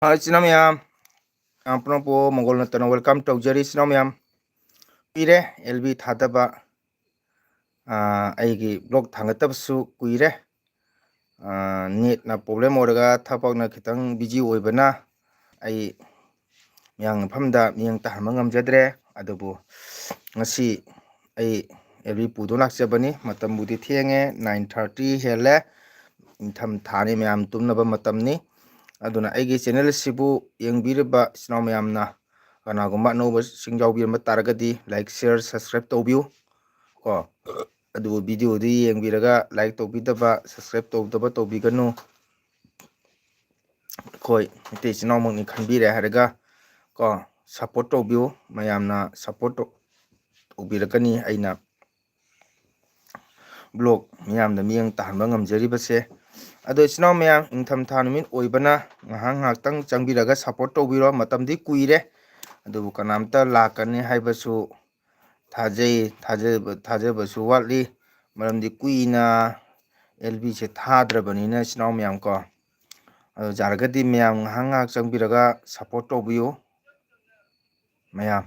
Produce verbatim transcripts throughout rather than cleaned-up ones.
ꯍꯣꯏ, ꯏꯆꯤꯟ ꯏꯅꯥꯎ ꯃꯌꯥꯝ, ꯌꯥꯝ ꯄꯨꯝꯅꯃꯛꯄꯨ ꯃꯪꯒꯣꯜ ꯅꯠꯇꯅ welcome ꯇꯧꯖꯔꯤ, ꯏꯆꯤꯟ ꯏꯅꯥꯎ ꯃꯌꯥꯝ꯫ ꯀꯨꯏꯔꯦ ꯑꯦꯜ ꯕꯤ ꯊꯥꯗꯕ, ꯑꯥ, ꯑꯩꯒꯤ ꯕ꯭ꯂꯣꯛ ꯊꯥꯡꯒꯠꯇꯕꯁꯨ ꯀꯨꯏꯔꯦ꯫ ꯑꯥ, ꯅꯦꯠꯅ ꯄ꯭ꯔꯣꯕ꯭ꯂꯦꯝ ꯑꯣꯏꯔꯒ ꯊꯕꯛꯅ ꯈꯤꯇꯪ ꯕꯤꯖꯤ ꯑꯣꯏꯕꯅ ꯑꯩ ꯃꯌꯥꯝ ꯃꯐꯝꯗ ꯃꯤꯠꯌꯦꯡ ꯇꯥꯍꯟꯕ ꯉꯝꯖꯗ꯭ꯔꯦ꯫ ꯑꯗꯨꯕꯨ ꯉꯁꯤ ꯑꯩ ꯑꯦꯜ ꯕꯤ ꯄꯨꯗꯨꯅ ꯂꯥꯛꯆꯕꯅꯤ꯫ ꯃꯇꯝꯕꯨꯗꯤ ꯊꯦꯡꯉꯦ, nine thirty ꯍꯦꯜꯂꯦ꯫ ꯅꯤꯡꯊꯝ ꯊꯥꯅꯤ, ꯃꯌꯥꯝ ꯇꯨꯝꯅꯕ ꯃꯇꯝꯅꯤ꯫ ꯑꯗꯨꯅ ꯑꯩꯒꯤ ꯆꯦꯅꯦꯜ ꯑꯁꯤꯕꯨ ꯌꯦꯡꯕꯤꯔꯤꯕ ꯏꯆꯤꯟ ꯏꯅꯥꯎ ꯃꯌꯥꯝꯅ ꯀꯅꯥꯒꯨꯝꯕ ꯑꯅꯧꯕꯁꯤꯡ ꯌꯥꯎꯕꯤꯔꯝꯕ ꯇꯥꯔꯒꯗꯤ like, share, subscribe ꯇꯧꯕꯤꯌꯨ ꯀꯣ꯫ ꯑꯗꯨꯕꯨ ꯚꯤꯗꯤꯑꯣꯗꯨ ꯌꯦꯡꯕꯤꯔꯒ like ꯇꯧꯕꯤꯗꯕ, subscribe ꯇꯧꯗꯕ ꯇꯧꯕꯤꯒꯅꯨ꯫ ꯑꯩꯈꯣꯏ ꯃꯩꯇꯩ ꯏꯆꯤꯟ ꯏꯅꯥꯎꯃꯛꯅꯤ ꯈꯟꯕꯤꯔꯦ ꯍꯥꯏꯔꯒ ꯀꯣ, support ꯇꯧꯕꯤꯌꯨ꯫ ꯃꯌꯥꯝꯅ support ꯇꯧ-, ꯇꯧꯕꯤꯔꯛꯀꯅꯤ꯫ ꯑꯩꯅ ꯕ꯭ꯂꯣꯛ ꯃꯤꯌꯥꯝꯗ ꯃꯤꯠꯌꯦꯡ ꯇꯥꯍꯟꯕ ꯉꯝꯖꯔꯤꯕꯁꯦ꯫ ꯑꯗꯣ ꯏꯆꯤꯟ ꯏꯅꯥꯎ ꯃꯌꯥꯝ, ꯅꯤꯡꯊꯝꯊꯥ ꯅꯨꯃꯤꯠ ꯑꯣꯏꯕꯅ ꯉꯥꯏꯍꯥꯛ ꯉꯥꯏꯍꯥꯛꯇꯪ ꯆꯪꯕꯤꯔꯒ support ꯇꯧꯕꯤꯔꯣ꯫ ꯃꯇꯝꯗꯤ ꯀꯨꯏꯔꯦ, ꯑꯗꯨꯕꯨ ꯀꯅꯥꯝꯇ ꯂꯥꯛꯀꯅꯤ ꯍꯥꯏꯕꯁꯨ ꯊꯥꯖꯩ, ꯊꯥꯖꯕ, ꯊꯥꯖꯕꯁꯨ ꯋꯥꯠꯂꯤ꯫ ꯃꯔꯝꯗꯤ ꯀꯨꯏꯅ ꯑꯦꯜ ꯕꯤꯁꯦ ꯊꯥꯗ꯭ꯔꯕꯅꯤꯅ ꯏꯆꯤꯟ ꯏꯅꯥꯎ ꯃꯌꯥꯝ ꯀꯣ꯫ ꯑꯗꯨ ꯌꯥꯔꯒꯗꯤ ꯃꯌꯥꯝ ꯉꯥꯏꯍꯥꯛ ꯉꯥꯏꯍꯥꯛ ꯆꯪꯕꯤꯔꯒ support ꯇꯧꯕꯤꯌꯨ ꯃꯌꯥꯝ꯫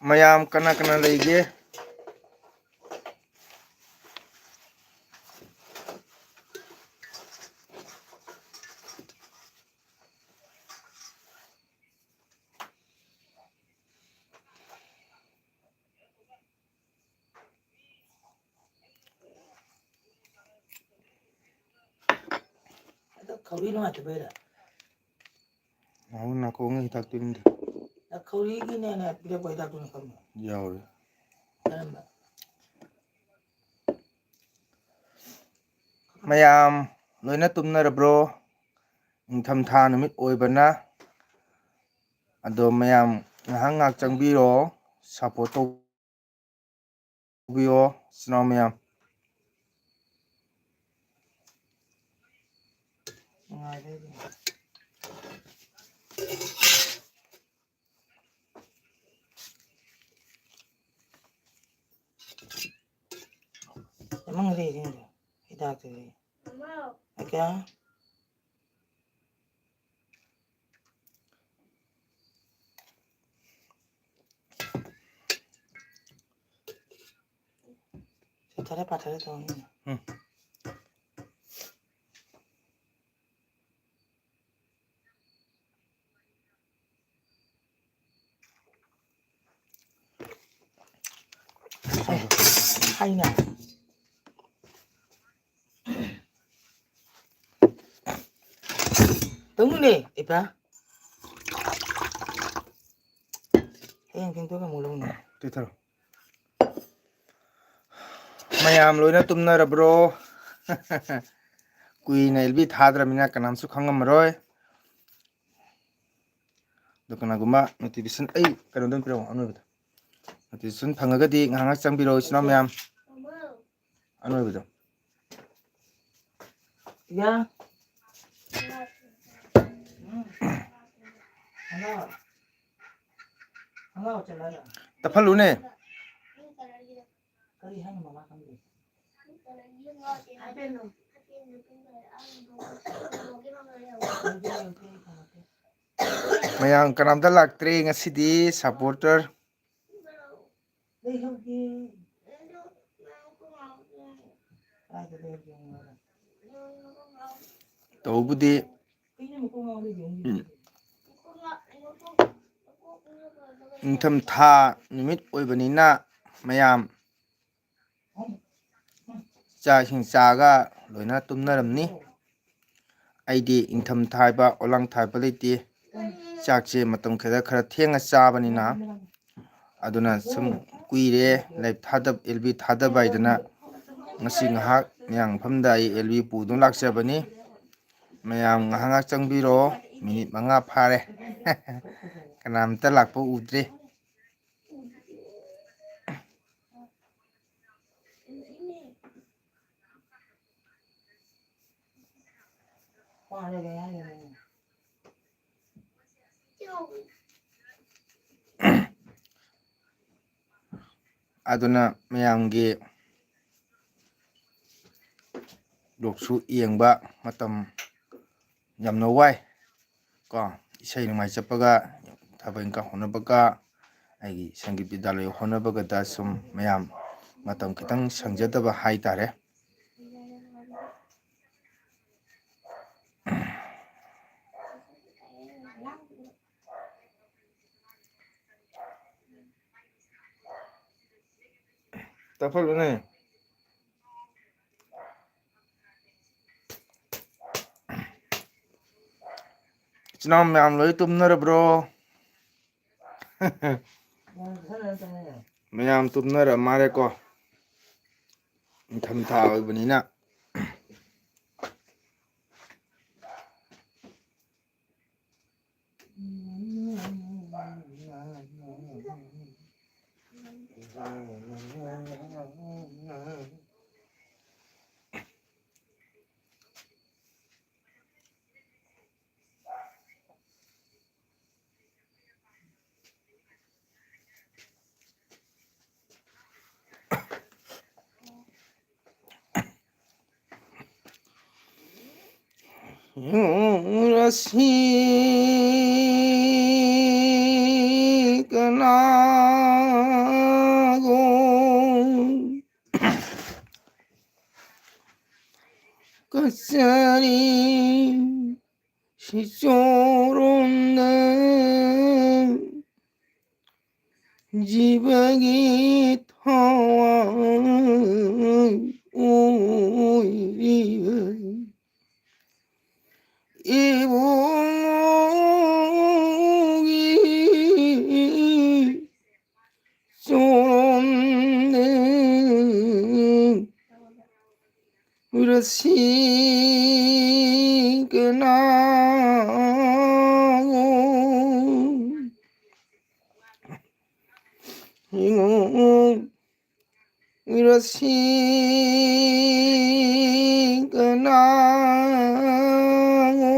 ꯃꯌꯥꯝ ꯀꯅꯥ ꯀꯅꯥ ꯂꯩꯒꯦ? ꯑꯗꯣ ꯈꯧꯔꯤ ꯅꯨꯡꯉꯥꯏꯇꯕꯩꯔꯥ? ꯅꯥꯎ ꯅꯥꯀꯣꯡꯒꯤ ꯍꯤꯗꯥꯛꯇꯨꯅꯤꯗ꯫ ꯈꯧꯔꯤꯒꯤꯅꯦꯅ ꯄꯤꯔꯛꯄ ꯍꯤꯗꯥꯛꯇꯨꯅ ꯈꯪꯕ꯭ꯔꯣ? ꯌꯥꯎꯔꯤ꯫ ꯀꯔꯝꯕ? ꯃꯌꯥꯝ ꯂꯣꯏꯅ ꯇꯨꯝꯅꯔꯕ꯭ꯔꯣ? ꯅꯤꯡꯊꯝꯊꯥ ꯅꯨꯃꯤꯠ ꯑꯣꯏꯕꯅ ꯑꯗꯣ ꯃꯌꯥꯝ ꯉꯥꯏꯍꯥꯛ ꯉꯥꯏꯍꯥꯛ ꯆꯪꯕꯤꯔꯣ, support ꯇꯧꯕꯤꯌꯣ, ꯏꯆꯤꯟ ꯏꯅꯥꯎ ꯃꯌꯥꯝ꯫ ꯅꯨꯡꯉꯥꯏꯔꯦ ꯑꯗꯨꯝ꯫ ꯆꯃꯝꯅꯔꯦ ꯏꯁꯤꯡꯗꯣ, ꯍꯤꯗꯥꯛꯇꯨꯗꯤ꯫ ꯑꯀꯌꯥ? ꯁꯦꯠꯊꯔꯦ ꯄꯥꯊꯔꯦ ꯇꯧꯅꯤ꯫ ꯎꯝ꯫ ꯑꯦ, ꯍꯥꯏꯅ꯫ ꯇꯧꯅꯨꯅꯦ, ꯏꯄꯥ꯫ ꯍꯌꯦꯡ ꯐꯦꯡꯗꯣꯛꯑꯒ ꯑꯃꯨꯛ ꯂꯧꯅꯤ꯫ ꯇꯦꯊꯔꯣ꯫ ꯃꯌꯥꯝ ꯂꯣꯏꯅ ꯇꯨꯝꯅꯔꯕ꯭ꯔꯣ? ꯀꯨꯏꯅ ꯑꯦꯜ ꯕꯤ ꯊꯥꯗ꯭ꯔꯃꯤꯅ ꯀꯅꯥꯝꯁꯨ ꯈꯪꯉꯝꯃꯔꯣꯏ꯫ ꯑꯗꯣ ꯀꯅꯥꯒꯨꯝꯕ notification, ꯑꯩ ꯀꯩꯅꯣꯗ ꯑꯗꯨꯝ ꯄꯤꯔꯛꯑꯣ, ꯑꯅꯣꯏꯕꯗ꯫ Notification ꯐꯪꯉꯒꯗꯤ ꯉꯥꯏꯍꯥꯛ ꯉꯥꯏꯍꯥꯛ ꯆꯪꯕꯤꯔꯛꯑꯣ, ꯏꯆꯤꯟ ꯏꯅꯥꯎ ꯃꯌꯥꯝ꯫ ꯑꯅꯣꯏꯕꯗꯣ꯫ ꯌꯥ꯫ ꯎꯝ꯫ ꯍꯜꯂꯣ꯫ ꯍꯜꯂꯣ, ꯆꯠꯂꯒ꯫ ꯇꯞꯍꯜꯂꯨꯅꯦ꯫ ꯀꯔꯤ ꯍꯥꯏꯅꯣ ꯃꯃꯥ ꯈꯪꯗꯦ? ꯃꯌꯥꯝ ꯀꯅꯥꯝꯇ ꯂꯥꯛꯇ꯭ꯔꯦ ꯉꯁꯤꯗꯤ, supporter꯫ ꯇꯧꯕꯨꯗꯤ, ꯎꯝ, ꯅꯤꯡꯊꯝꯊꯥ ꯅꯨꯃꯤꯠ ꯑꯣꯏꯕꯅꯤꯅ ꯃꯌꯥꯝ ꯆꯥꯛ ꯏꯁꯤꯡ ꯆꯥꯒ ꯂꯣꯏꯅ ꯇꯨꯝꯅꯔꯝꯅꯤ꯫ ꯑꯩꯗꯤ ꯏꯪꯊꯝꯊꯥ ꯍꯥꯏꯕ ꯑꯣꯂꯥꯡ ꯊꯥ ꯍꯥꯏꯕ ꯂꯩꯇꯦ꯫ ꯆꯥꯛꯁꯦ ꯃꯇꯝ ꯈꯔ, ꯈꯔ ꯊꯦꯡꯅ ꯆꯥꯕꯅꯤꯅ, ꯑꯗꯨꯅ ꯁꯨꯝ ꯀꯨꯏꯔꯦ live ꯊꯥꯗꯕ, ꯑꯦꯜ ꯕꯤ ꯊꯥꯗꯕ ꯍꯥꯏꯗꯅ ꯉꯁꯤ ꯉꯥꯏꯍꯥꯛ ꯃꯌꯥꯝ ꯃꯐꯝꯗ ꯑꯩ ꯑꯦꯜ ꯕꯤ ꯄꯨꯗꯨꯅ ꯂꯥꯛꯆꯕꯅꯤ꯫ ꯃꯌꯥꯝ ꯉꯥꯏꯍꯥꯛ ꯉꯥꯏꯍꯥꯛ ꯆꯪꯕꯤꯔꯣ, ꯃꯤꯅꯤꯠ ꯃꯉꯥ ꯐꯥꯔꯦ꯫ ꯀꯅꯥꯝꯇ ꯂꯥꯛꯄ ꯎꯗ꯭ꯔꯦ꯫ ꯑꯗꯨꯅ ꯃꯌꯥꯝꯒꯤ ꯂꯣꯛꯁꯨ ꯌꯦꯡꯕ ꯃꯇꯝ ꯌꯥꯝꯅ ꯋꯥꯏ ꯀꯣ꯫ ꯏꯁꯩ ꯅꯨꯡꯉꯥꯏ ꯆꯠꯄꯒ, ꯊꯕꯛ ꯏꯪꯈꯥꯡ ꯍꯣꯠꯅꯕꯒ, ꯑꯩꯒꯤ ꯁꯪꯒꯤꯠ ꯕꯤꯗ꯭ꯌꯥꯂꯌ ꯍꯣꯠꯅꯕꯒꯗ ꯁꯨꯝ ꯃꯌꯥꯝ ꯃꯇꯝ ꯈꯤꯇꯪ ꯁꯪꯖꯗꯕ ꯍꯥꯏꯇꯥꯔꯦ꯫ ꯇꯞꯍꯜꯂꯨꯅꯦ꯫ ꯏꯆꯤꯟ ꯏꯅꯥꯎ ꯃꯌꯥꯝ ꯂꯣꯏ ꯇꯨꯝꯅꯔꯕ꯭ꯔꯣ? ꯃꯌꯥꯝ ꯇꯨꯝꯅꯔ ꯃꯥꯜꯂꯦꯀꯣ, ꯅꯤꯡꯊꯝꯊꯥ ꯑꯣꯏꯕꯅꯤꯅ꯫ ꯎꯔꯁꯤ ꯀꯅꯥꯒꯣ ꯀꯆꯥꯔꯤ ꯁꯤꯆꯣꯔꯣꯝꯅ ꯖꯤꯕꯒꯤ ꯊꯋꯥꯏ ꯑꯣꯏꯔꯤꯕ ꯏꯕꯨꯡꯒꯤ ꯆꯣꯔꯣꯝꯅ ꯎꯔꯁꯤ ꯀꯅꯥꯒꯣ ꯉꯣ ꯎꯔꯁꯤ ꯀꯅꯥꯉꯣ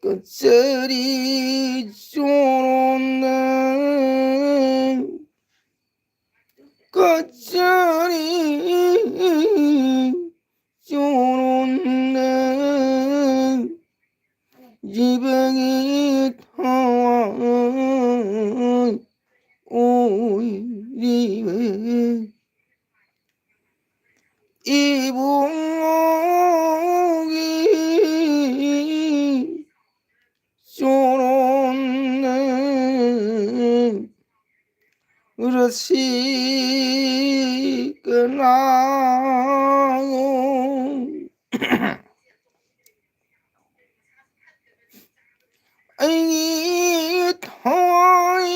ꯀꯆꯔꯤ ꯆꯣꯔꯣꯝꯅ ꯀꯆꯔꯤ ꯆꯣꯔꯣꯝꯅ ꯖꯤꯕꯒꯤ ꯊꯋꯥꯏ ꯑꯣꯏꯔꯤꯕ ꯏꯕꯨꯡꯉꯣꯒꯤ ꯆꯣꯔꯣꯝꯅ ꯔꯁꯤ ꯀꯅꯥꯉꯣ ꯑꯩꯒꯤ ꯊꯋꯥꯏ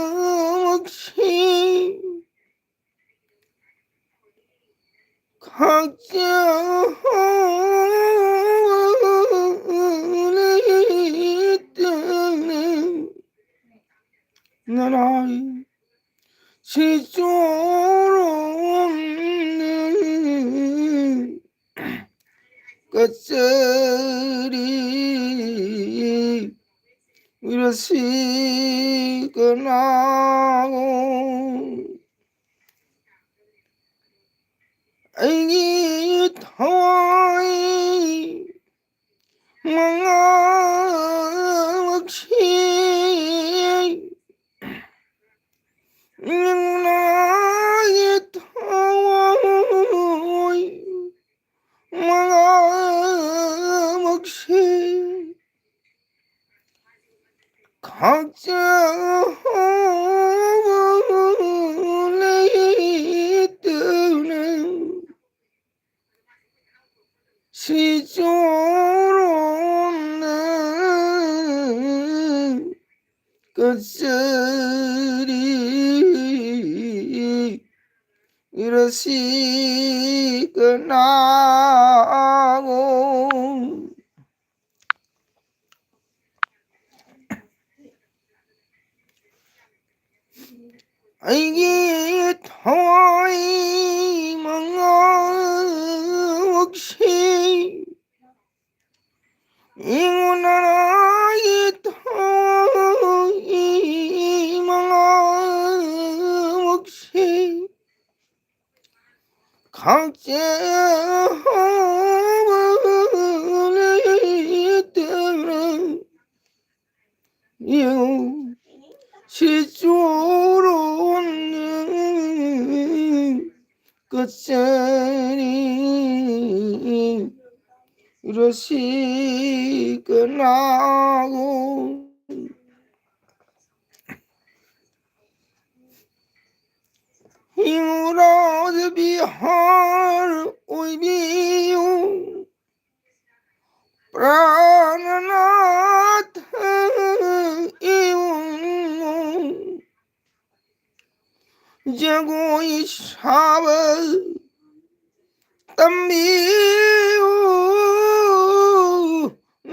ꯃꯉꯥꯃꯛꯁꯤ ꯈꯥꯛꯆ ꯂꯩꯇꯅ ꯅꯔꯥꯏ ꯁꯤꯆꯣꯔꯣꯝꯅ ꯀꯆꯔꯤ ꯔꯁꯤ ꯀꯅꯥꯉꯣ ꯑꯩꯒꯤ ꯊꯋꯥꯏ ꯃꯉꯥꯃꯛꯁꯤ ꯅꯪꯅ ꯊꯋꯥꯏ ꯃꯉꯥꯃꯛꯁꯤ ꯈꯥꯛꯆ ꯂꯩꯇꯅ ꯁꯤꯆꯣꯔꯣꯝꯅ ꯀꯆꯔꯤ ꯔꯁꯤ ꯀꯅꯥꯉꯣ ꯑꯩꯒꯤ ꯊꯋꯥꯏ ꯃꯉꯥꯃꯛꯁꯤ ꯌꯦꯡꯉꯨ ꯅꯅꯥꯏꯒꯤ ꯊꯋꯥꯏ ꯃꯉꯥꯃꯛꯁꯤ ꯈꯥꯡꯆꯦ ꯍꯧꯕ ꯂꯩꯇꯅ ꯌꯦꯡꯉꯨ ꯁꯤ ꯆꯨꯔꯣꯟ ꯀꯆꯦꯔꯤ ꯔꯁꯤ ꯀꯅꯥꯒꯣ ꯍꯤꯡꯉꯨꯔꯥꯎꯗ ꯕꯤꯍꯥꯔ ꯑꯣꯏꯕꯤꯌꯨ ꯄ꯭ꯔꯥꯅꯅꯥꯊ ꯏꯕꯨꯡꯉꯣ ꯖꯒꯣꯏ ꯁꯥꯕ ꯇꯝꯕꯤꯌꯨ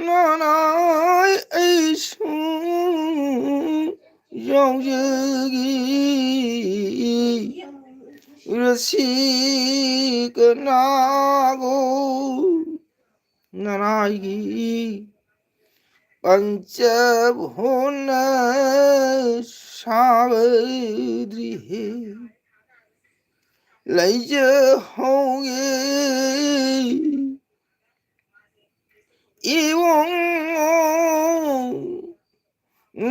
ꯅꯅꯥꯏ ꯑꯩꯁꯨ ꯌꯥꯎꯖꯒꯦ ꯔꯁꯤ ꯀꯅꯥꯒꯣ ꯅꯅꯥꯏꯒꯤ ꯄꯟꯆ ꯍꯣꯅ ꯁꯥꯕꯗ꯭ꯔꯤ ꯍꯦ ꯂꯩꯖꯍꯧꯒꯦ ꯏꯕꯨꯡꯉꯣ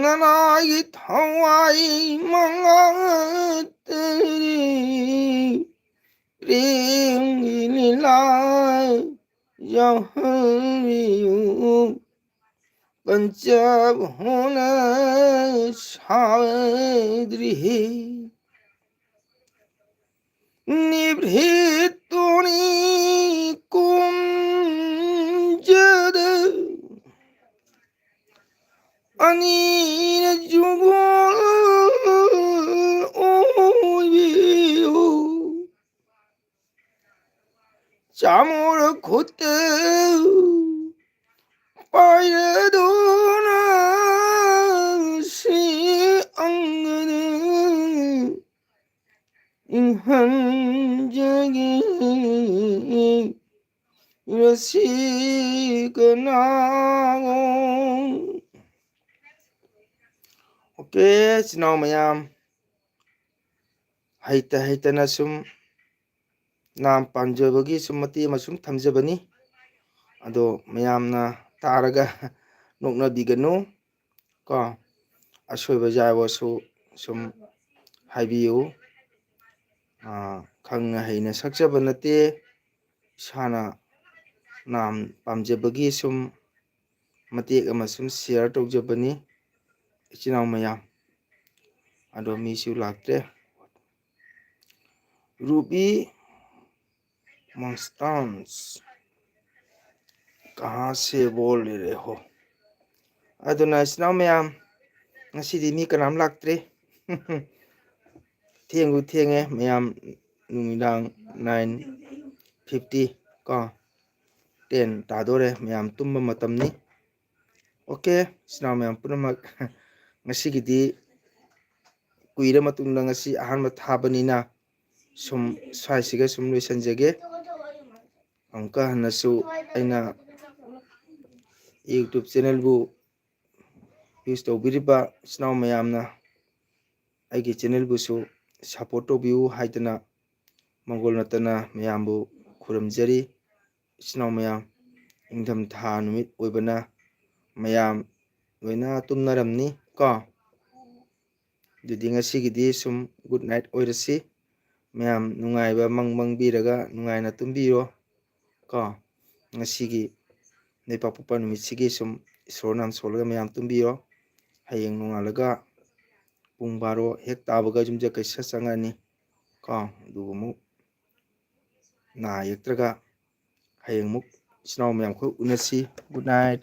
ꯅꯅꯥꯏꯒꯤ ꯊꯋꯥꯏ ꯃꯉꯥꯇꯔꯤ ꯄ꯭ꯔꯦꯝꯒꯤ ꯂꯤꯂꯥ ꯌꯥꯎꯍꯟꯕꯤꯌꯨ ꯄꯟꯆ ꯍꯣꯅ ꯁꯥꯗ꯭ꯔꯤ ꯍꯦ ꯅꯤꯚ꯭ꯔꯤꯇꯣꯅꯤ ꯀꯨꯝꯖꯗ ꯑꯅꯤꯅ ꯖꯨꯒꯣꯜ ꯑꯣꯏꯕꯤꯌꯨ ꯆꯥꯃꯨꯔ ꯈꯨꯠꯇ ꯄꯥꯏꯔꯗꯨꯅ ꯁꯤ ꯑꯪꯒꯗ ꯍꯟꯖꯒꯤ ꯔꯁꯤꯀꯅꯥꯒꯣ꯫ ꯑꯣꯀꯦ, ꯏꯆꯤꯟ ꯏꯅꯥꯎ ꯃꯌꯥꯝ, ꯍꯩꯇ ꯍꯩꯇꯅ ꯁꯨꯝ ꯅꯥꯝ ꯄꯥꯝꯖꯕꯒꯤ ꯁꯨꯝ ꯃꯇꯦꯛ ꯑꯃ ꯁꯨꯝ ꯊꯝꯖꯕꯅꯤ꯫ ꯑꯗꯣ ꯃꯌꯥꯝꯅ ꯇꯥꯔꯒ ꯅꯣꯛꯅꯕꯤꯒꯅꯨ ꯀꯣ꯫ ꯑꯁꯣꯏꯕ ꯌꯥꯎꯔꯁꯨ ꯁꯨꯝ ꯍꯥꯏꯕꯤꯌꯨ꯫ ꯑꯥ, ꯈꯪꯅ ꯍꯩꯅ ꯁꯛꯆꯕ ꯅꯠꯇꯦ꯫ ꯏꯁꯥꯅ ꯅꯥꯝ ꯄꯥꯝꯖꯕꯒꯤ ꯁꯨꯝ ꯃꯇꯦꯛ ꯑꯃ ꯁꯨꯝ share ꯇꯧꯖꯕꯅꯤ, ꯏꯆꯤꯟ ꯏꯅꯥꯎ ꯃꯌꯥꯝ꯫ ꯑꯗꯣ ꯃꯤꯁꯨ ꯂꯥꯛꯇ꯭ꯔꯦ꯫ ꯔꯨꯕꯤ ꯃꯣꯡꯁꯇꯥꯟꯁ, ꯀꯍꯥ ꯁꯦ ꯕꯣꯜ ꯔꯦ ꯍꯣ? ꯑꯗꯨꯅ, ꯏꯆꯤꯟ ꯏꯅꯥꯎ ꯃꯌꯥꯝ, ꯉꯁꯤꯗꯤ ꯃꯤ ꯀꯅꯥꯝ ꯂꯥꯛꯇ꯭ꯔꯦ꯫ ꯊꯦꯡꯁꯨ ꯊꯦꯡꯉꯦ ꯃꯌꯥꯝ, ꯅꯨꯃꯤꯗꯥꯡ nine fifty ꯀꯣ, ten ꯇꯥꯗꯣꯔꯦ, ꯃꯌꯥꯝ ꯇꯨꯝꯕ ꯃꯇꯝꯅꯤ꯫ ꯑꯣꯀꯦ, ꯏꯆꯤꯟ ꯏꯅꯥꯎ ꯃꯌꯥꯝ ꯄꯨꯝꯅꯃꯛ, ꯉꯁꯤꯒꯤꯗꯤ ꯀꯨꯏꯔ ꯃꯇꯨꯡꯗ ꯉꯁꯤ ꯑꯍꯥꯟꯕ ꯊꯥꯕꯅꯤꯅ ꯁꯨꯝ ꯁ꯭ꯋꯥꯏꯁꯤꯒ ꯁꯨꯝ ꯂꯣꯏꯁꯤꯟꯖꯒꯦ꯫ ꯑꯃꯨꯛꯀ ꯍꯟꯅꯁꯨ ꯑꯩꯅ YouTube channelꯕꯨ use ꯇꯧꯕꯤꯔꯤꯕ ꯏꯆꯤꯟ ꯏꯅꯥꯎ ꯃꯌꯥꯝꯅ ꯑꯩꯒꯤ channelꯕꯨꯁꯨ support ꯇꯧꯕꯤꯌꯨ ꯍꯥꯏꯗꯅ ꯃꯪꯒꯣꯜ ꯅꯠꯇꯅ ꯃꯌꯥꯝꯕꯨ ꯈꯨꯔꯨꯝꯖꯔꯤ꯫ ꯏꯆꯤꯟ ꯏꯅꯥꯎ ꯃꯌꯥꯝ, ꯏꯪꯊꯝꯊꯥ ꯅꯨꯃꯤꯠ ꯑꯣꯏꯕꯅ ꯃꯌꯥꯝ ꯂꯣꯏꯅ ꯇꯨꯝꯅꯔꯝꯅꯤ ꯀꯣ꯫ ꯑꯗꯨꯗꯤ ꯉꯁꯤꯒꯤꯗꯤ ꯁꯨꯝ good night ꯑꯣꯏꯔꯁꯤ꯫ ꯃꯌꯥꯝ ꯅꯨꯡꯉꯥꯏꯕ ꯃꯪ ꯃꯪꯕꯤꯔꯒ ꯅꯨꯡꯉꯥꯏꯅ ꯇꯨꯝꯕꯤꯔꯣ ꯀꯣ꯫ ꯉꯁꯤꯒꯤ ꯂꯩꯄꯥꯛꯄꯣꯛꯄ ꯅꯨꯃꯤꯠꯁꯤꯒꯤ ꯁꯨꯝ ꯏꯁꯣꯔ ꯅꯥꯝ ꯁꯣꯜꯂꯒ ꯃꯌꯥꯝ ꯇꯨꯝꯕꯤꯔꯣ꯫ ꯍꯌꯦꯡ ꯅꯣꯡꯉꯥꯜꯂꯒ ꯄꯨꯡ ꯕꯥꯔꯣ ꯍꯦꯛ ꯇꯥꯕꯒ ꯌꯨꯝꯖꯀꯩꯁ ꯆꯪꯉꯛꯑꯅꯤ ꯀꯣ꯫ ꯑꯗꯨꯒ ꯑꯃꯨꯛ ꯅꯥ ꯌꯦꯛꯇ꯭ꯔꯒ ꯍꯌꯦꯡ ꯑꯃꯨꯛ ꯏꯆꯤꯟ ꯏꯅꯥꯎ ꯃꯌꯥꯝ ꯑꯩꯈꯣꯏ ꯎꯅꯁꯤ꯫ Good night꯫